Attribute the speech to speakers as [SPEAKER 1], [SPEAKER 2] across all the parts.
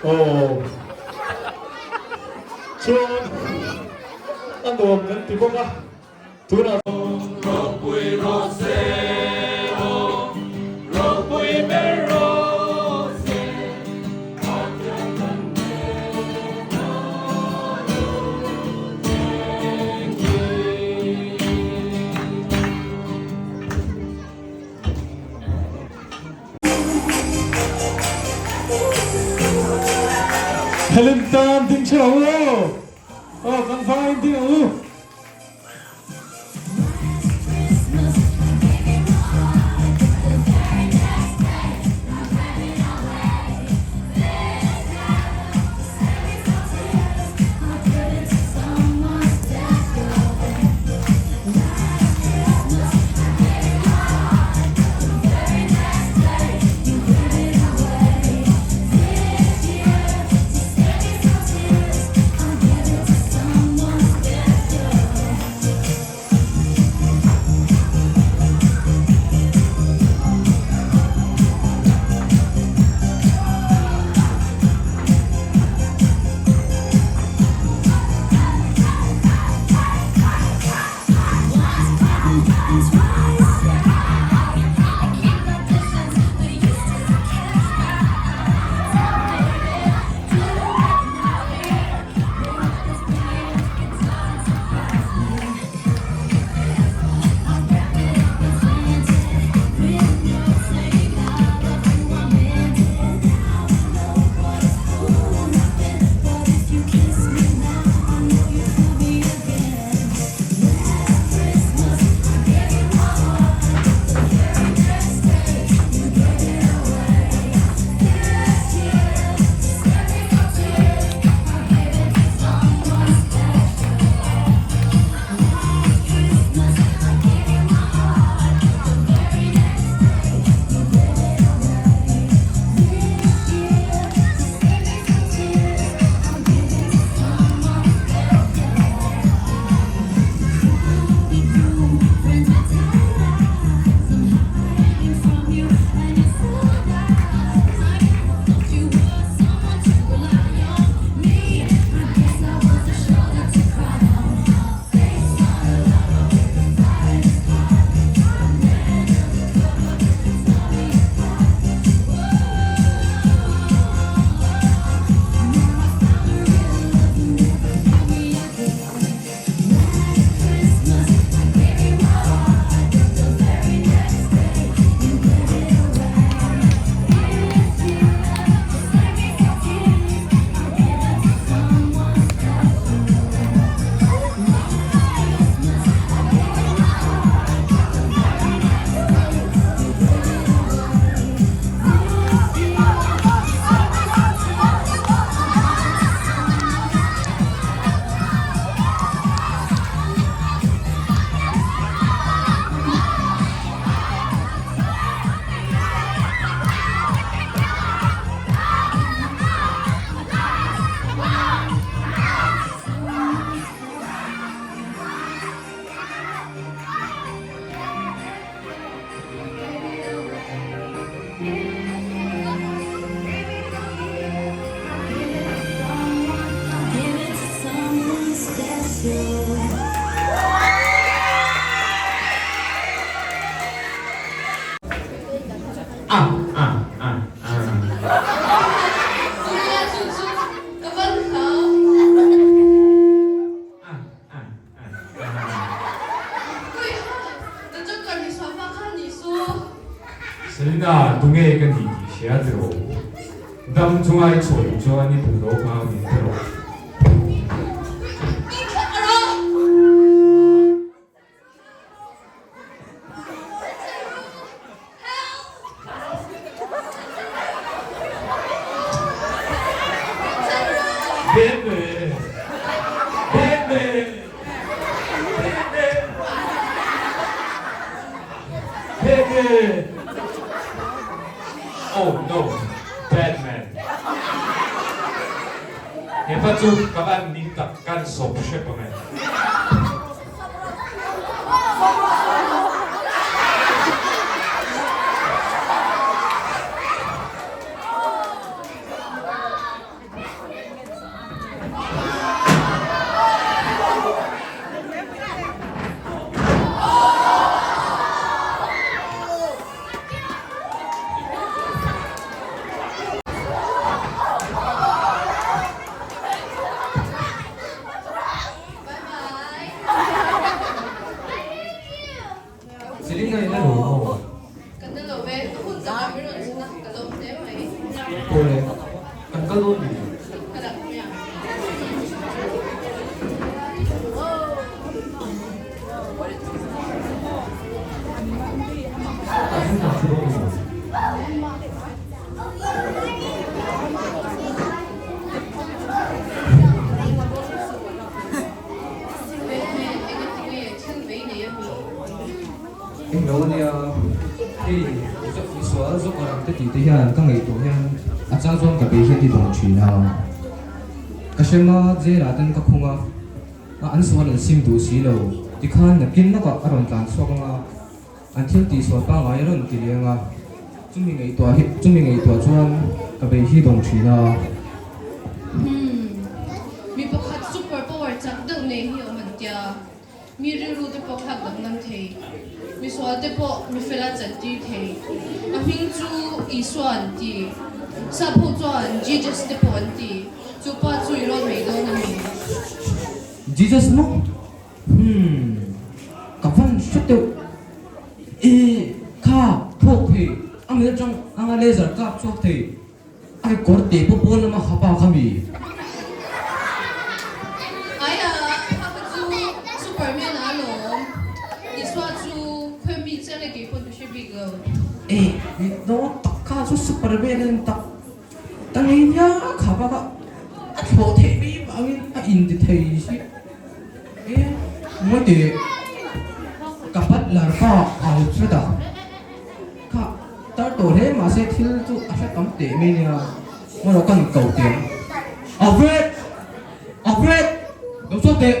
[SPEAKER 1] Aw chuan a nuam kan ti bawk a tunah.
[SPEAKER 2] Ropui rawh se aw, ropui ber rawh se, Pathian kan hnenah lung engkim.
[SPEAKER 1] Helen tan ding che ang u aw, aw kan vaiin ding ang u.
[SPEAKER 3] Selina, tunge ka ni tih hria tiraw? Dam chunga i chhuah duh chuan i duh lo kha min pe rawh. Batman! Batman! Batman! Batman! Oh no! Batman! Hepa chu ka van ning tak kan sawp hrep ang e.
[SPEAKER 4] Selina in a lo maw?
[SPEAKER 5] Kan na lo ve, a hun takah min rawn chhan a, ka lawm hle mai.
[SPEAKER 4] Pawle, kan kal dawn mi?
[SPEAKER 5] Ka dah mai ang.
[SPEAKER 4] Kan hun tak chu dawn mi maw?
[SPEAKER 6] Englo ania, hei misual zawk a rang te tih te hian ka ngaihtuah hian a chang chuan ka bei hian ti dawng thin a. Ka hrem a, jail ah ten ka khung a, an sual an sim duh si lo, tikhan nakin lawkah a rawn tlan chhuak ang a. An thil tihsual pangngai a rawn ti leng a, chumi ngaihtuah hi chumi ngaihtuah chuan ka bei hi dawng thin a.
[SPEAKER 5] Hmm, mi pakhat super power chak deuh nei hi awm an tia, mi rilru te pawh thlak danglam thei, mi sual te pawh mi fela chantir thei, a hming chu Isua an ti, sap ho chuan Jesus te pawh an ti, chu pa chu i rawn mai dawn a mi?
[SPEAKER 6] Jesus maw? Hmm, ka van hre deuh. E, kha thawk thei, a mil atang anga laser kap chhuak thei, a kekawr te pawh pawn lama ha pa kha mi.
[SPEAKER 5] Aia, kha kha chu Superman a alawm. Isua chu khawi mi chiang e kei pawn ka hre bik lo.
[SPEAKER 6] E, no tak kha chu Superman a ni tak. Ka ngei nia kha bak a, a thlawh theih mai vangin a inti thei si. E, ngawi teh, ka butler pa a lo hret a, kha tar tawh hle mahse thil chu a hre tam teh mai nia, ngawi kan ko teh ang. Alfred! Alfred! Lo chhuak teh!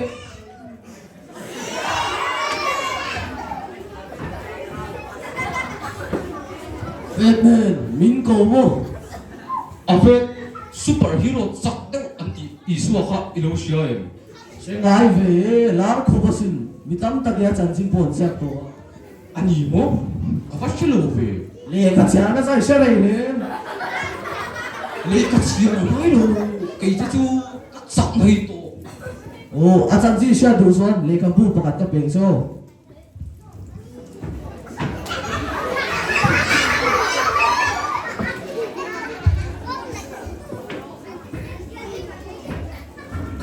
[SPEAKER 7] Batman, min ko maw?
[SPEAKER 6] Alfred, super hero chak deuh an tih Isua kha i lo hria em?
[SPEAKER 7] Hre ngai ve e, lar khawp asin, mi tam tak i a chanchin pawh an ziak tawh a.
[SPEAKER 6] A ni maw? Ka va hre lo ve.
[SPEAKER 7] Lehkha chhiar nasa i hre rei hle.
[SPEAKER 6] Lehkha chhiar a ngai lo, kei te chu ka chak mai tawh.
[SPEAKER 7] Aw, a chanchin hriat duh chuan lehkhabu pakhat ka peng chaw.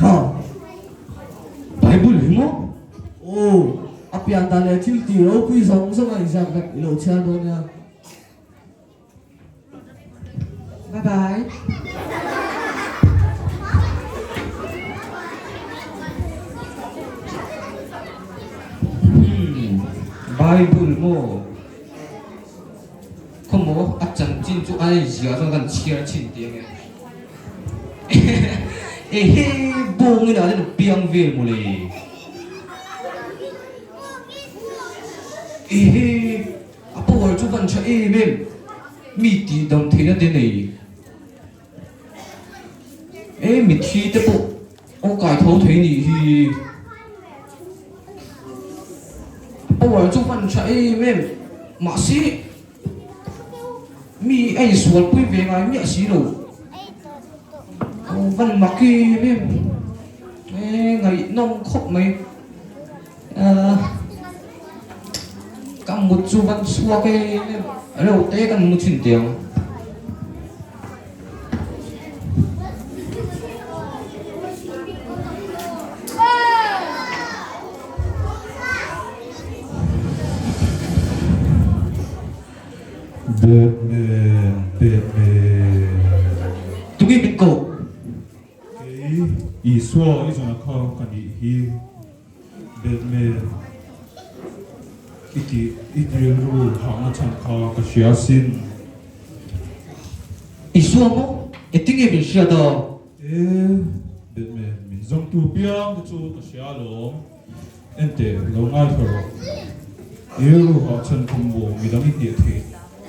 [SPEAKER 7] Kha.
[SPEAKER 6] Bible hi maw?
[SPEAKER 7] Aw, a pian dan leh thil tih ropui zawng zawng a inziak vek i lo chhiar dawn nia.
[SPEAKER 6] Bye bye. Hmm, Bible maw? Khawmaw a chanchin chu a inziah chuan kan chhiar chhin tih ange. Ehe, bawngin ah hian piang vel mawle. Ehe, a power chu van tha em em, mi tih dam theihna te nei. E mithi te pawh aw kai tho thei nih hi. A power chu van tha em em, mahse Mi a insualpui ve ngai miah si lo. Aw van mak em em. E ngaihnawm khawp mai. Ka mut chu van chhuak em em. Reuh te kan mu chhin teh ang.
[SPEAKER 1] Batman, Batman.
[SPEAKER 6] Tunge min ko?
[SPEAKER 1] Kei Isua i zawn kha ka nih hi. Batman, i tih i rilru hahna chhan kha ka hria asin.
[SPEAKER 6] Isua maw? Engtinge min hriat a?
[SPEAKER 1] E, Batman, min zawngtu piang te chu ka hria alawm. Enteh, lo ngaithla rawh. I rilru hah chhan kum maw midang i hneh thei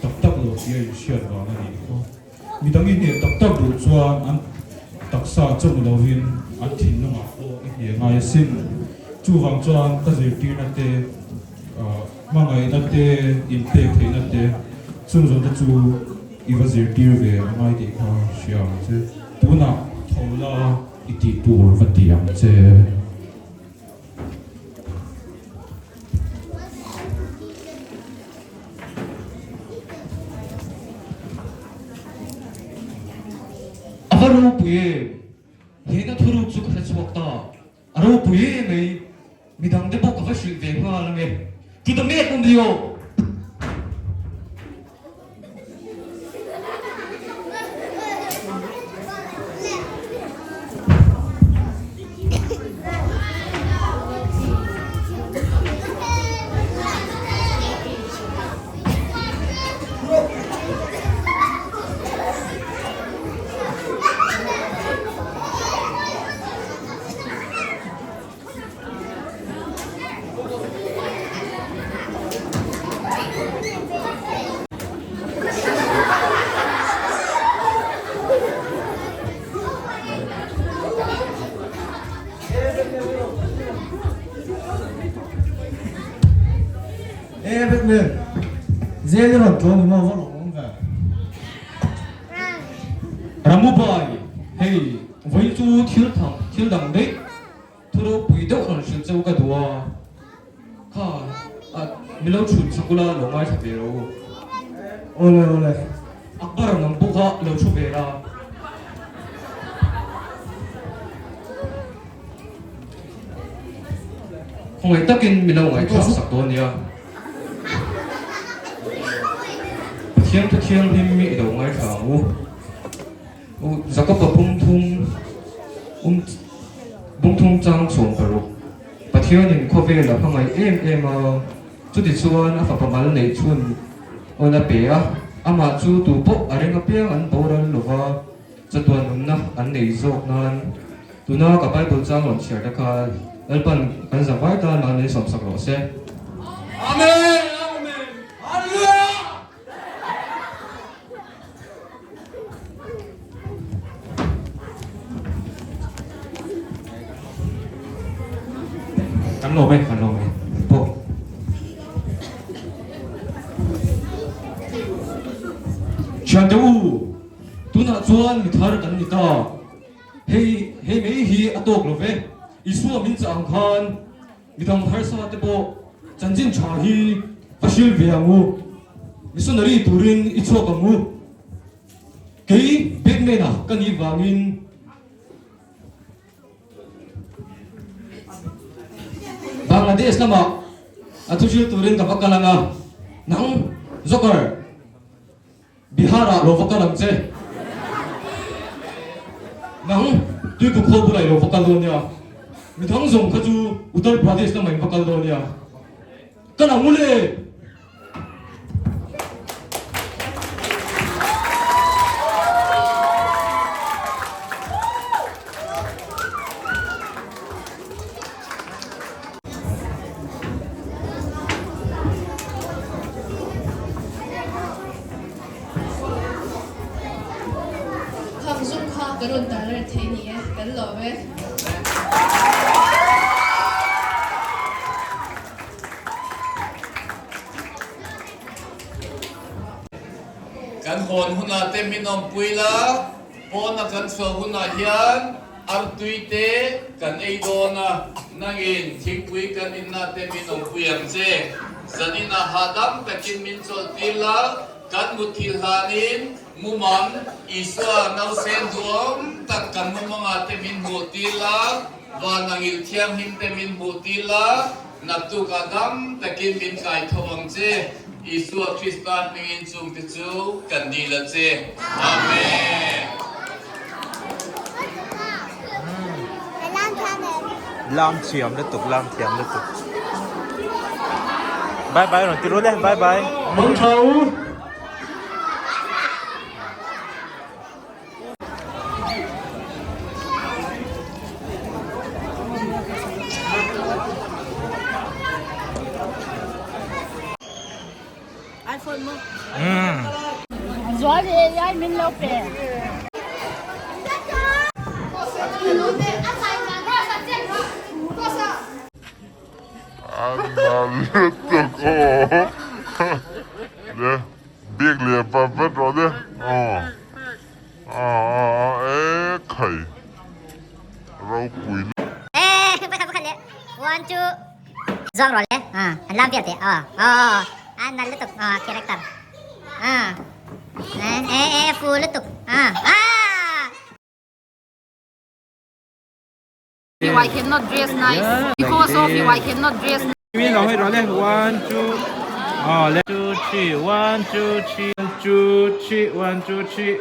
[SPEAKER 1] tak tak lo tih a inhriat vang a nih kha. Midang i hneh tak tak duh chuan an taksa chawm lovin an thinlungah pawh i hneh ngai asin. Chuvang chuan ka zirtirna te, hmangaihna te, inpek theihna te, chung zawng te chu i va zirtir ve a ngai tih kha hria ang che. Tunah tho la i tih tur va ti ang che.
[SPEAKER 6] A va ropui em? Hena thuruk chu ka hre chhuak ta. A ropui em mai. Midang te pawh ka va hrilh ve nghal ange. Chuta mek awm lio.
[SPEAKER 7] E Batman, zel i rawn tlawm i maw va lawm awm ve.
[SPEAKER 6] Ramubai, hei vawiin chu thil thang thil dang daih Thu ropui deuh rawn hrilh che u ka duh a, kha a milo chhun chak ula lo ngaithla ve rawh u.
[SPEAKER 7] Awle awle.
[SPEAKER 6] Akbar nang pawh kha lo thu ve la. Khawngaih takin milo ngaihthlak sak dawn nia. Pathian thu thianghlim mi i lo ngaithla ang u. U Jakob-a bungthum um bungthum chang chhawm paruk. Pathianin khawvel a hmangaih em em a, chutichuan a fapa mal neih chhun awn a pe a, amah chu tu pawh a ring apiang an boral lova chatuan nunna an nei zawk nan. Tuna ka Bible chang rawn chhiar te kha Lalpan kan zavai tan an insawmsak rawh se.
[SPEAKER 2] Amen! Amen! Hallelujah!
[SPEAKER 6] Kan lawm e, kan lawm e. Pawh. Thiante u, tunah chuan mi thar kan ni ta. Hei, hei mai hi a tawk lo ve. Isua min chah ang khan Midang harsa te pawh chanchin tha hi va hrilh ve ang u. Missionary turin i chhuak ang u. Kei Batman-a ka nih vangin Bangladesh lamah a thu hrilh turin ka va kal ang a, nang Joker, Bihar-ah lo va kal ang che. Nang Tuikuk ho bulah i lo va kal dawn nia. Midang zawng kha chu Uttar Pradesh lamah in va kal dawn nia. Kal ang u le!
[SPEAKER 5] Khang zung kha ka rawn tar reng thei ni e, kan lawm e.
[SPEAKER 2] Kan hawn hunah te min awmpui la, pawna kan chhuah hunah hian Artui te kan ei dawn a, nangin thingpui kan inna te min awmpui ang che. Zaninah hahdam takin min chawlhtir la. Kan mutthilh hlanin mumang Isua nausen duhawm tak kan mumangah te min hmuh tir la, van angil thianghlim te min hmuh tir la, naktukah dam takin min kai tho ang che. Isua Krista hmingin chungte chu kan dil a che. Amen.
[SPEAKER 8] Lam thiam lutuk lam thiam lutuk bye bye rawn ti rul e bye bye.
[SPEAKER 1] Mang tha u.
[SPEAKER 9] Zawng rawh le ah an lam vial teh aw aw a nal lutuk aw character ah e e fu lutuk ah ah.
[SPEAKER 10] You I cannot dress nice because of you I cannot dress
[SPEAKER 8] Mi lo hei rawh le one two aw le two three one two three two three one two three.